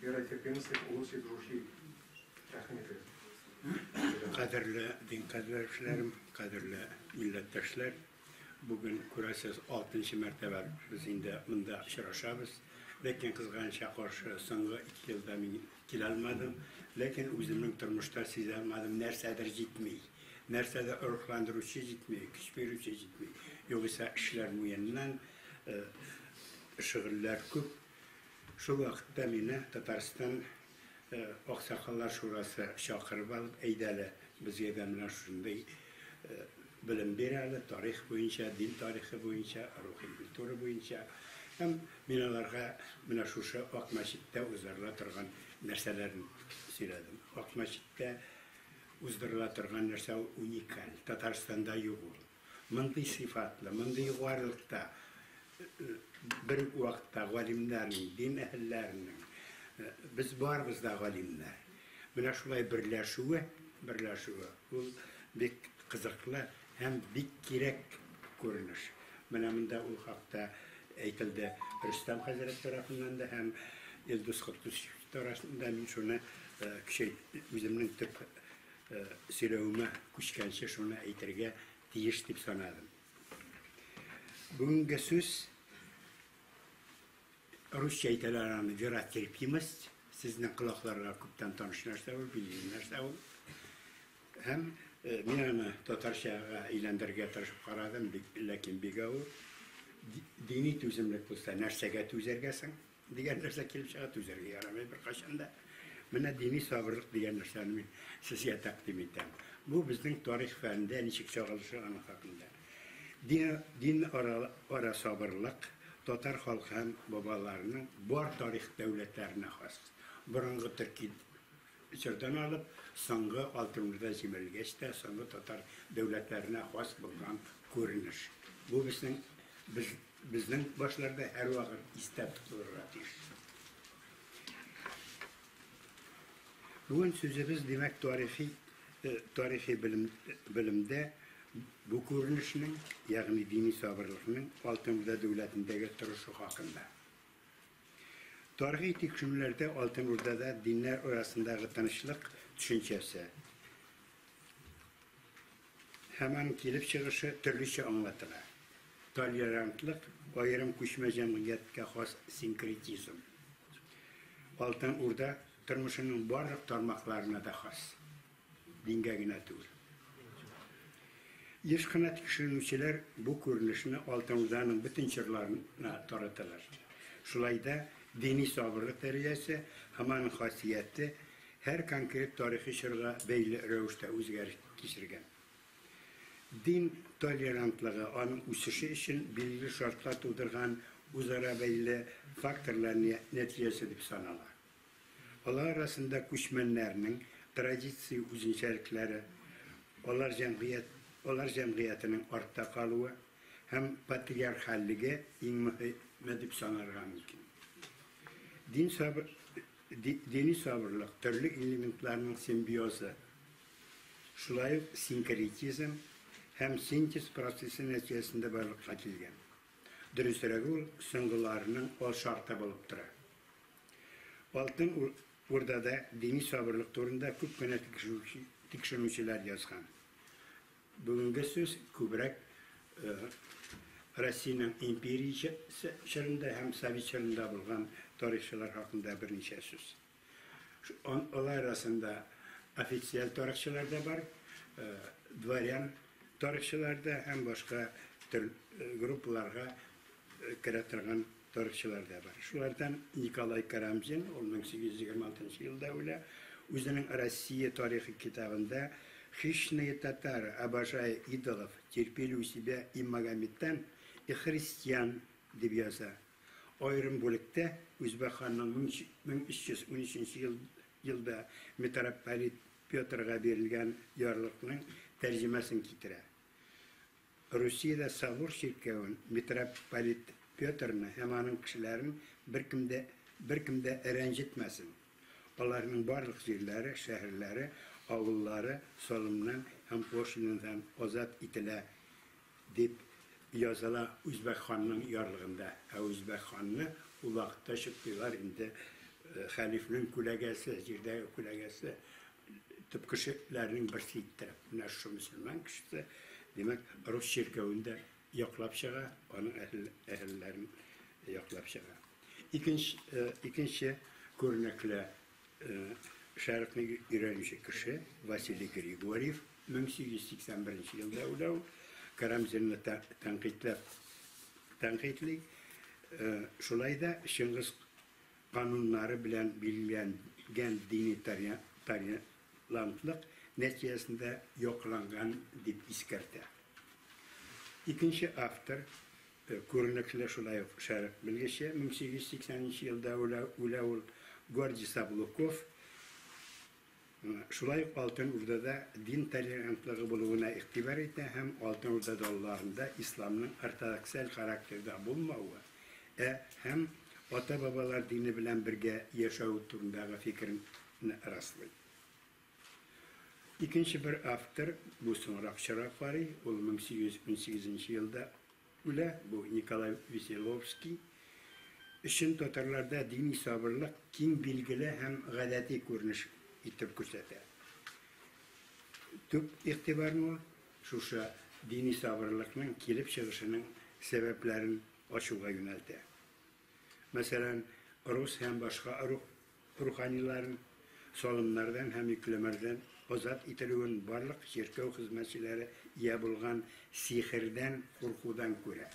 Веротерпимость олы рухи. Рәхим итегез. Кадерле дин кардәшләрем, кадерле милләттәшләр, бүген күрәсез, 6 мәртәбә без инде монда очрашабыз. Ләкин кызганычка каршы соңгы 2 елда мин килә алмадым. Ләкин үземнең тормышта сизә алмадым, нәрсәдер җитми. Нәрсәдер рухландыручы җитми, көч бирүче җитми. Югыйсә эшләр муеннан, шөгыльләр күп. Шул вакытта мине Татарстан Аксакаллар шурасы чакырып алып, әйдә әле, безгә дә менә шушындый белем бир әле, тарих буенча, дин тарихы буенча, рухи культура буенча. Һәм мин аларга менә шушы Ак мәчеттә уздырыла торган нәрсәләрне сөйләдем. Ак мәчеттә уздырыла торган нәрсә ул уникаль, Татарстанда юк ул. Мондый сыйфатлы, мондый югарылыкта бер үк вакытта галимнәрнең, дин әһелләренең, без барыбыз да галимнәр. Менә шулай берләшүе, берләшүе ул бик кызыклы һәм бик кирәк күренеш. Менә монда ул хакта әйтелде Рөстәм хәзрәт тарафыннан да һәм Илдус Котдусов тарафыннан да. Мин шуны көчәйт, үземнең төп сөйләвемә күчкәнче шуны әйтергә тиеш дип санадым. Бүгенге сүз, русча әйтәләр аны веротерпимость, сезнең колакларга күптән таныш нәрсә ул, билгеле нәрсә ул. Һәм мин аны татарчага әйләндерергә тырышып карадым, ләкин бик авыр. Дини түземлек булса, нәрсәгә түзәргә соң? Дигән нәрсә килеп чыга, түзәргә ярамый беркайчан да. Менә дини сабырлык дигән нәрсәне мин сезгә тәкъдим итәм. Бу безнең тарих фәнендә ничек чагылышы аның хакында. Дин, дин ара, ара сабырлык татар халкы һәм бабаларының бар тарих дәүләтләренә хас. Борынгы төрки чордан алып, соңгы Алтын Урда җимерелгәч тә, соңгы татар дәүләтләренә хас булган күренеш. Бу безнең без Безнең башларда һәрвакыт истә тотылырга тиеш. Бүген сүзебез, димәк, тарихи тарихи белем, белемдә бу күренешнең, ягъни дини сабырлыкның Алтын Урда дәүләтендәге торышы хакында. Тарихи тикшерүләрдә Алтын Урдада диннәр арасындагы тынычлык төшенчәсе һәм аның килеп чыгышы төрлечә аңлатыла. Толерантлык, аерым күчмә җәмгыятькә хас синкретизм. Алтын Урда тормышының барлык тармакларына да хас, дингә генә түгел. Еш кына тикшеренүчеләр бу күренешне Алтын Урданың бөтен чорларына тараталар. Шулай да дини сабырлык дәрәҗәсе һәм аның хасияте һәр конкрет тарихи чорга бәйле рәвештә үзгәреш кичергән. Дин толерантлыгы аның үсеше өчен билгеле шартлар тудырган үзара бәйле факторлар нәтиҗәсе дип санала. Алар арасында күчмәннәрнең традиция үзенчәлекләре, алар җәмгыять, алар җәмгыятенең артта калуы һәм патриархальлеге иң мөһиме дип санарга мөмкин. Дин сабыр, дини сабырлык төрле элементларның симбиозы, шулай ук синкретизм һәм синтез процессы нәтиҗәсендә барлыкка килгән. Дөресрәге, ул соңгыларының алшарты булып тора. Алтын Урдада дини сабырлык турында күп кенә тикшерүчеләр язган. Бүгенге сүз күбрәк Россиянең империя чорында һәм совет чорында булган тарихчылар хакында берничә сүз. Алар арасында официаль тарихчылар да бар, дворян тарихчылар да һәм башка төр группаларга керә торган тарихчылар да бар. Шулардан Николай Карамзин, ул 1826 елда үлә, үзенең Россия тарихы китабында «Хищные татары, обожая идолов, терпели у себя и магометан, и христиан» дип яза. Аерым бүлектә Үзбәк ханның 1313 елда митрополит Петрга бирелгән ярлыкның тәрҗемәсен китерә. Русиядә собор чиркәвен, митрополит Петрны һәм аның кешеләрен беркем дә, беркем дә рәнҗетмәсен. Аларның барлык җирләре, шәһәрләре, авыллары салымнан һәм пошлинадан азат ителә, дип языла Үзбәк ханның ярлыгында. Ә Үзбәк ханны ул вакытта чутлыйлар инде. хәлифнең күләгәсе, җирдәге күләгәсе, төп кешеләрнең берсе иттереп. Менә шушы мөселман кешесе, димәк, рус чиркәвен дә яклап чыга, аның әһелләрен яклап чыга. Икенче күренекле шәрыкны өйрәнүче кеше Василий Григорьев 1881 елда үлә ул. Карамзинны тәнкыйтьләп тәнкыйтьли. Шулай да Чыңгыз кануннары белән билгеләнгән дини толерантлык нәтиҗәсендә якланган дип искәртә. Икенче автор, күренекле шулай ук шәрык белгече, 1880 елда үлә ул, Гордий Саблуков, шулай ук Алтын Урдада дин толерантлыгы булуына игътибар итә һәм Алтын Урда далаларында исламның ортодоксаль характерда булмавы, һәм ата-бабалар дине белән бергә яшәү турындагы фикерен раслый. Икенче бер автор, бу соңрак чорга карый, ул 1818 елда үлә, бу Николай Веселовский, өчен татарларда дини сабырлык киң билгеле һәм гадәти күренеш итеп күрсәтә. Төп игътибарны ул шушы дини сабырлыкның килеп чыгышының сәбәпләрен ачуга юнәлтә. Мәсәлән, рус һәм башка руханиларын салымнардан һәм йөкләмәрдән азат ителүен барлык чиркәү хезмәтчеләре ия булган сихердән куркудан күрә.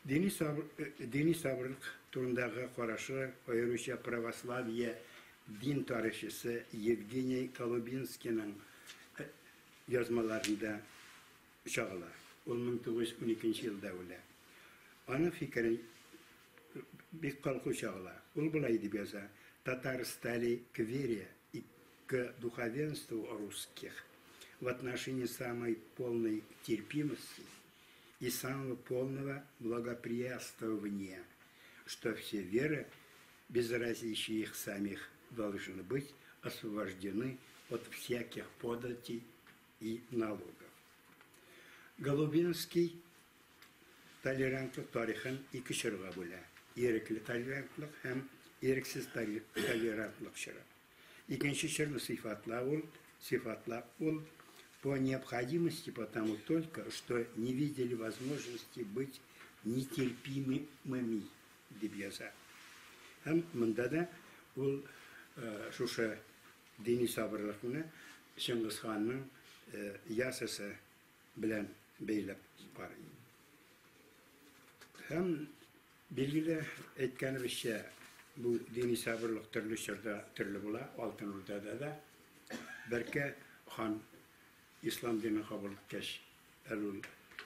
Дини сабырлык турындагы карашлар аеруча православие дин тарихчысы Евгений Колубинскийның язмаларында чагыла. Ул 1912 елда үлә. Аның фикере бик калку чагыла. Ул болай дип яза: «Татары стали к вере и к духовенству русских в отношении самой полной терпимости и самого полного благоприятствования, что все веры, без различия их самих, должны быть освобождены от всяких податей и налогов». Голубинский толерантлык тарихын ике чорга бүлә: ирекле толерантлык һәм ирексез толерантлык чоры. Икенче чорны сыйфатлап ул по необходимости, потому только, что не видели возможности быть нетерпимыми, дип яза. Һәм монда да ул шушы дини сабырлыкны Чыңгыз ханның Ясасы белән бәйләп карый. Һәм билгеле, әйткәнебезчә, бу дини сабырлык төрле чорда төрле була. Алтын Урдада да Бәркә хан ислам динен кабул иткәч, әле ул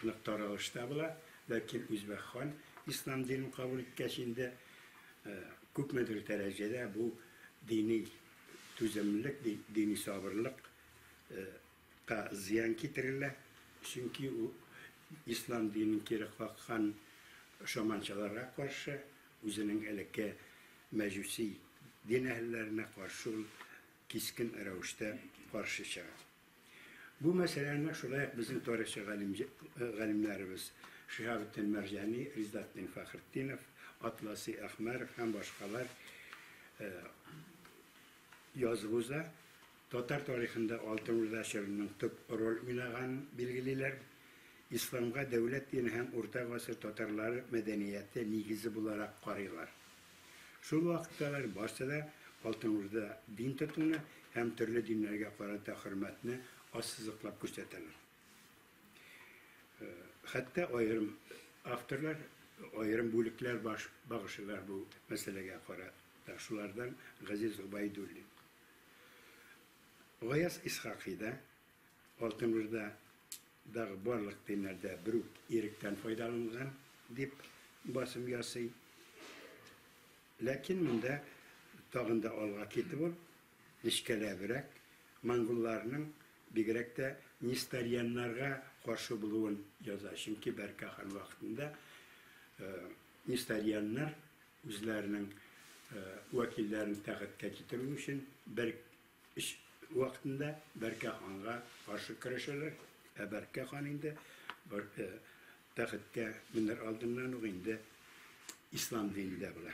нык таралышта була, ләкин Үзбәк хан ислам динен кабул иткәч инде күпмедер дәрәҗәдә бу дини түземлек, дини сабырлык ка зыян китерелә, чөнки ул ислам динен кире каккан шаманчаларга каршы, үзенең элекке мәҗүси дин әһелләренә каршы ул кискен рәвештә каршы чыга. Бу мәсьәләне шулай ук безнең тарихчы галимнәребез Шиһабетдин Мәрҗани, Ризатдин Фәхретдинов, Атласи Әхмәров һәм башкалар язып уза. Татар тарихында Алтын Урда чорының төп роль уйнаганын билгелиләр. Исламга дәүләт дине һәм урта гасыр татарлары мәдәнияте нигезе буларак карыйлар. Шул вакытта алар барсы да Алтын Урда дин тотуны һәм төрле диннәргә карата хөрмәтне ассызыклап күрсәтәләр. Хәтта аерым авторлар аерым бүлекләр баш багышлыйлар бу мәсьәләгә карата. Шулардан Газиз Гобәйдуллин. Гаяз Исхакый да Алтын Урдадагы барлык диннәрдә бер үк иректән файдаланган дип басым ясый. Ләкин монда тагын да алга китеп ул нечкәләбрәк монголларның бигрәк тә несторианнарга каршы булуын яза. Чөнки Бәркә хан вакытында несторианнар үзләренең вәкилләрен тәхеткә китерү өчен бер эш вакытында Бәркә ханга каршы көрәшәләр. Ә Бәркә хан инде тәхеткә менер алдыннан ук инде ислам динендә була.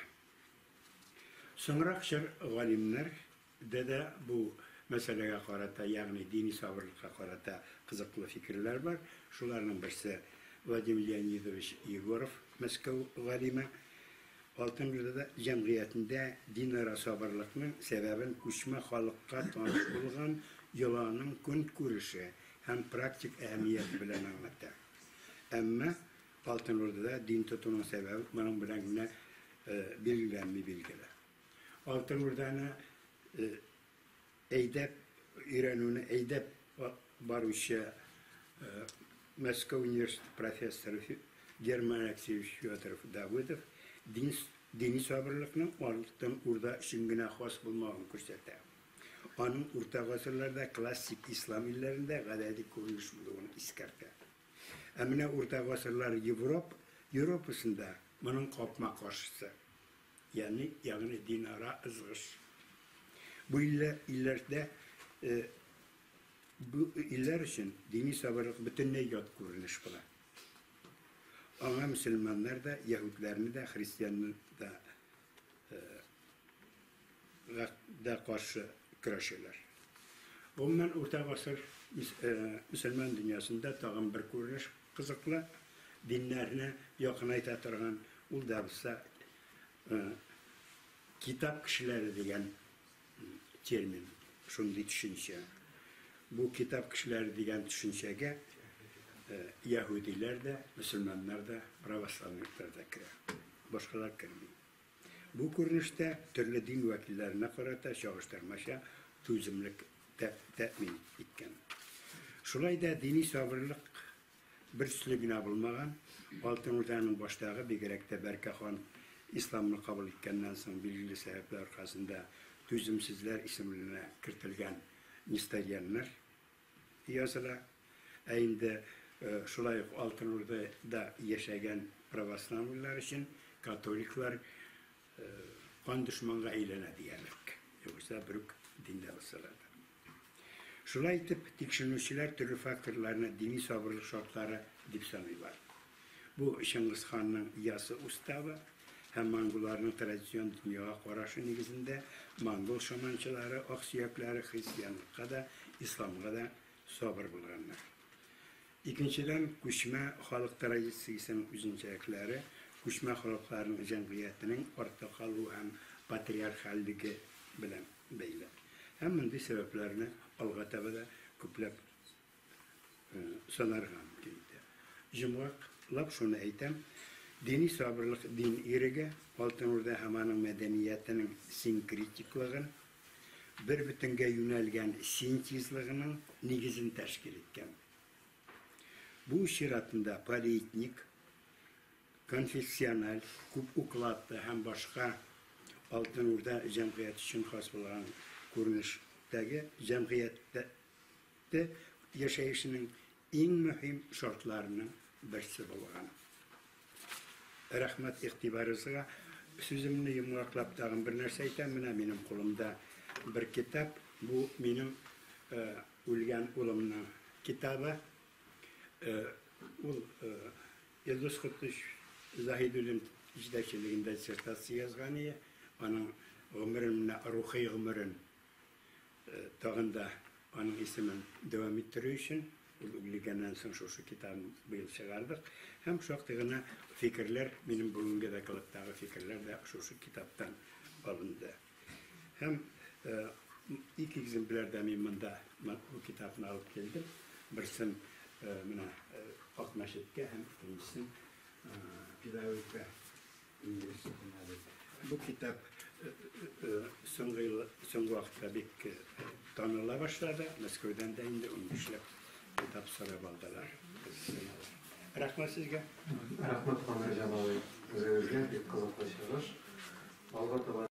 Соңрак чор галимнәр дә дә бу мәсьәләгә карата, ягъни дини сабырлыкка карата кызыклы фикерләр бар. Шуларның берсе Владимир Леонидович Егоров, Мәскәү галиме. Алтын Урдада җәмгыятендә динара сабырлыкның сәбәбен күчмә халыкка таныш булган йоланың көнкүреше һәм практик әһәмияте белән аңлата. Әмма Алтын Урдада дин тотуның сәбәбе моның белән генә билгеләнми билгеле. Алтын Урданы әйдәп өйрәнүне әйдәп баручы Мәскәү университеты профессоры Герман Алексеевич Федоров Давыдов дин, дини сабырлыкның Алтын Урда өчен генә хас булмавын күрсәтә. Аның урта гасырларда классик ислам илләрендә гадәти күренеш булуын искәртә. Ә менә урта гасырлар Европ, Европасында моның капма-каршысы. Ягъни динара ызгыш. Бу илләрдә бу илләр өчен дини сабырлык бөтенләй ят күренеш була. Аңа мөселманнар да, яһүдләрне дә, христианнар да да каршы көрәшәләр. Гомумән, урта гасыр мөселман дөньясында тагын бер күренеш кызыклы, диннәрне якынайта торган, ул да булса китап кешеләре дигән термин, шундый төшенчә. Бу китап кешеләре дигән төшенчәгә яһүдиләр дә, мөселманнар да, православниклар да керә. Башкалар керми. Бу күренештә төрле дин вәкилләренә карата чагыштырмача түземлек тәэмин иткән. Шулай да дини сабырлык бер төсле генә булмаган. Алтын Урданың баштагы, бигрәк тә Бәркә хан исламны кабул иткәннән соң билгеле сәбәпләр аркасында түземсезләр исемлегенә кертелгән несторианнар языла. Ә инде шулай ук Алтын Урдада яшәгән православныйлар өчен католиклар кан дошманга әйләнә диярлек. Югыйсә бер үк диндә булсалар да. Шулай итеп, тикшеренүчеләр төрле факторларны дини сабырлык шартлары дип саныйлар. Бу Чыңгыз ханның Ясы уставы һәм монголларның традицион дөньяга карашы нигезендә монгол шаманчылары, аксөякләре христианлыкка да, исламга да сабыр булганнар. Икенчедән, күчмә халык традициясенең үзенчәлекләре күчмә халыкларның җәмгыятенең артта калуы һәм патриархальлеге белән бәйле. Һәм мондый сәбәпләрне алга таба да күпләп санарга мөмкин иде. Йомгаклап шуны әйтәм, дини сабырлык дин иреге, Алтын Урда һәм аның мәдәниятенең синкретиклыгын, бер бөтенгә юнәлгән синтезлыгының нигезен тәшкил иткән. Бу чиратында полиэтник, конфессиональ, күп укладлы һәм башка Алтын Урда җәмгыяте өчен хас булган күренештәге җәмгыятьтә яшәешенең иң мөһим шартларының берсе булган. Рәхмәт игътибарыгызга. Сүземне йомгаклап тагын бер нәрсә әйтәм. Менә минем кулымда бер китап. Бу минем үлгән улымның китабы. Ул Илдус Котдус Заһидуллин җитәкчелегендә диссертация язган иде. Аның гомерен, менә рухи гомерен тагын да аның исемен дәвам иттерү өчен ул үлгәннән соң шушы китабын быел чыгардык. Һәм шактый гына фикерләр, минем бүгенге докладтагы фикерләр дә шушы китаптан алынды. Һәм ике экземплярда мин монда бу китапны алып килдем. Берсен менә Ак мәчеткә һәм икенчесен педагогика университетына. Бу китап соңгы соңгы вакытта бик таныла башлады. Мәскәүдән дә инде 15ләп китап сорап алдылар. Рәхмәт сезгә. Рәхмәт, Хамир Җамалый. Үзегезгә бик кызыклы чыгыш. Алга таба